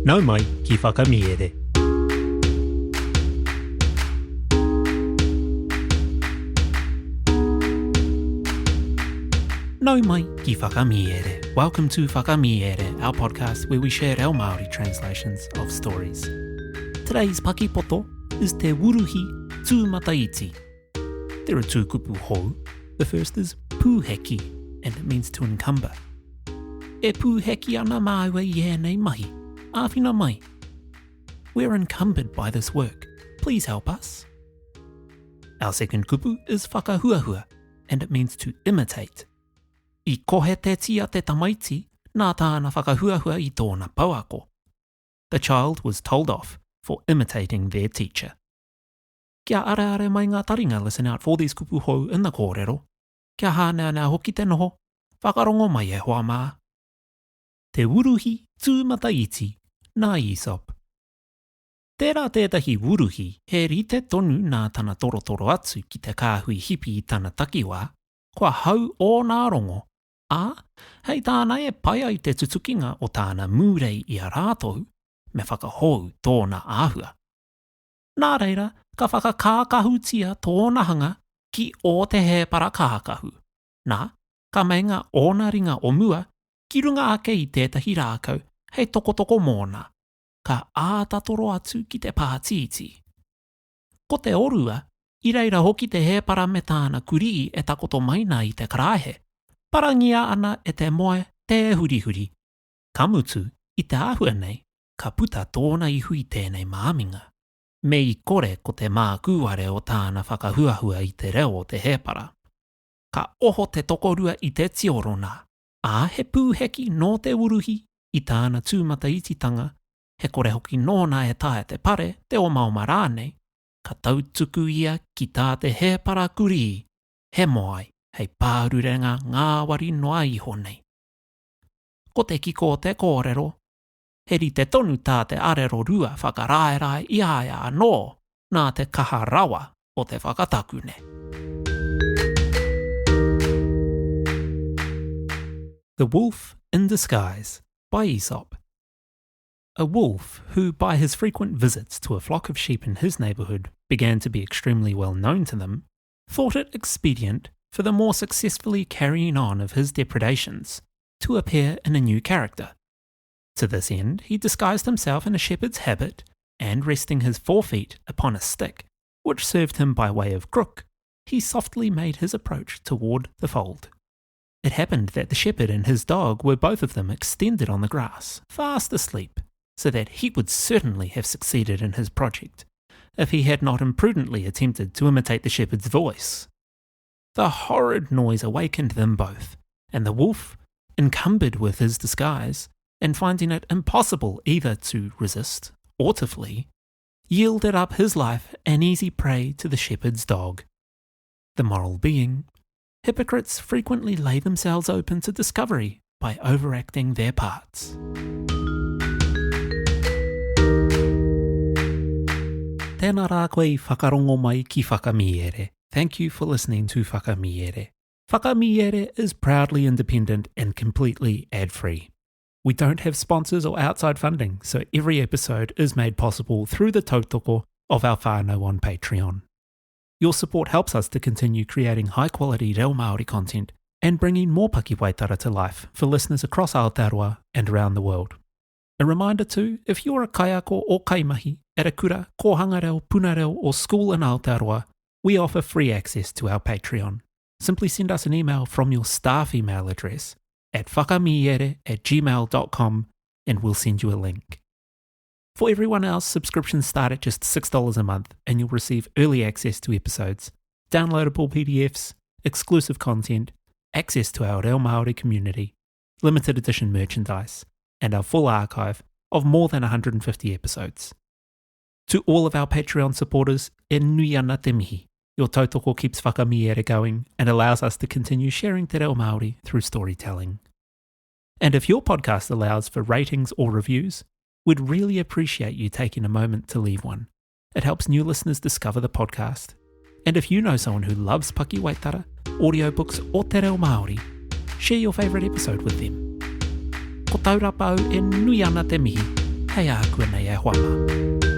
Nau mai ki Whakamiere. Nau mai ki Whakamiere. Welcome to Whakamiere, our podcast where we share reo Māori translations of stories. Today's pakipoto is Te Wuruhi Tūmataiti. There are two kupu hou. The first is pūheki, and it means to encumber. E pūheki ana māua i ēnei mahi. Āwhina mai. We're encumbered by this work. Please help us. Our second kupu is whakahuahua, and it means to imitate. I kohetetia te tamaiti nā tāna whakahuahua i tōna pouako. The child was told off for imitating their teacher. Kia areare mai ngā taringa listen out for these kupu hou in the kōrero. Kia hāneanea hoki te noho, whakarongo mai e hoa mā. Te wuruhi tūmataiti nā Aesop. Tērā tētahi wuruhi he rite tonu nā tana torotoro atu ki te kāhui hipi i tana takiwā, kua hau ōna rongo, ā, hei tāna e pai ai te tutukinga o tāna mūrei i a rātou, me whakahou tōna āhua. Nā reira, ka whakakākahutia tōna hanga ki ō te hēpara kākahu. Nā, ka meinga ōna ringa o mua ki runga ake i tētahi rākau hei tokotoko mōna, ka āta toro atu ki te pātītī. Ko te orua, i reira hoki te hēpara me tāna kurī e takoto mai nā i te karaehe, parangia ana e te moe tē hurihuri. Ka mutu, i te āhua nei, ka puta tōna ihu i tēnei māminga. Me i kore ko te mākūware o tāna whakahuahua i te reo o te hēpara. Ka oho te tokorua i te tioro nā, ā, he pūheki nō te wuruhi i tāna tūmataititanga, he kore hoki nōna e taea te pare, te omaoma rānei, ka tautuku ia ki tā te hēpara kurī, he moai hei pārurenga ngāwari noa iho nei. Ko te kiko o te kōrero, he rite tonu tā te arero rua whakaraerae i a ia anō nā te kaha rawa o te whakatakune. The Wolf in Disguise by Aesop A wolf who, by his frequent visits to a flock of sheep in his neighbourhood, began to be extremely well known to them, thought it expedient for the more successfully carrying on of his depredations to appear in a new character. To this end, he disguised himself in a shepherd's habit, and resting his forefeet upon a stick, which served him by way of crook, he softly made his approach toward the fold. It happened that the shepherd and his dog were both of them extended on the grass, fast asleep, so that he would certainly have succeeded in his project, if he had not imprudently attempted to imitate the shepherd's voice. The horrid noise awakened them both, and the wolf, encumbered with his disguise, and finding it impossible either to resist or to flee, yielded up his life an easy prey to the shepherd's dog. The moral being, hypocrites frequently lay themselves open to discovery by overacting their parts. Tēnā rā koe i whakarongo mai ki Whakamiere. Thank you for listening to Whakamiere. Whakamiere is proudly independent and completely ad-free. We don't have sponsors or outside funding, so every episode is made possible through the tautoko of our whānau on Patreon. Your support helps us to continue creating high quality reo Māori content and bringing more pakiwaitara to life for listeners across Aotearoa and around the world. A reminder too, if you're a kaiako or kaimahi at a kura, kōhanga reo, puna reo or school in Aotearoa, we offer free access to our Patreon. Simply send us an email from your staff email address at whakamiere at gmail.com and we'll send you a link. For everyone else, subscriptions start at just $6 a month and you'll receive early access to episodes, downloadable PDFs, exclusive content, access to our Reo Māori community, limited edition merchandise, and our full archive of more than 150 episodes. To all of our Patreon supporters, e nui ana te mihi. Your tautoko keeps Whakamiere going and allows us to continue sharing te reo Māori through storytelling. And if your podcast allows for ratings or reviews, we'd really appreciate you taking a moment to leave one. It helps new listeners discover the podcast. And if you know someone who loves pakiwaitara, audiobooks or te reo Māori, share your favourite episode with them. Ko Taurapa au e nui ana te mihi. Hei ākuanei e hoa mā.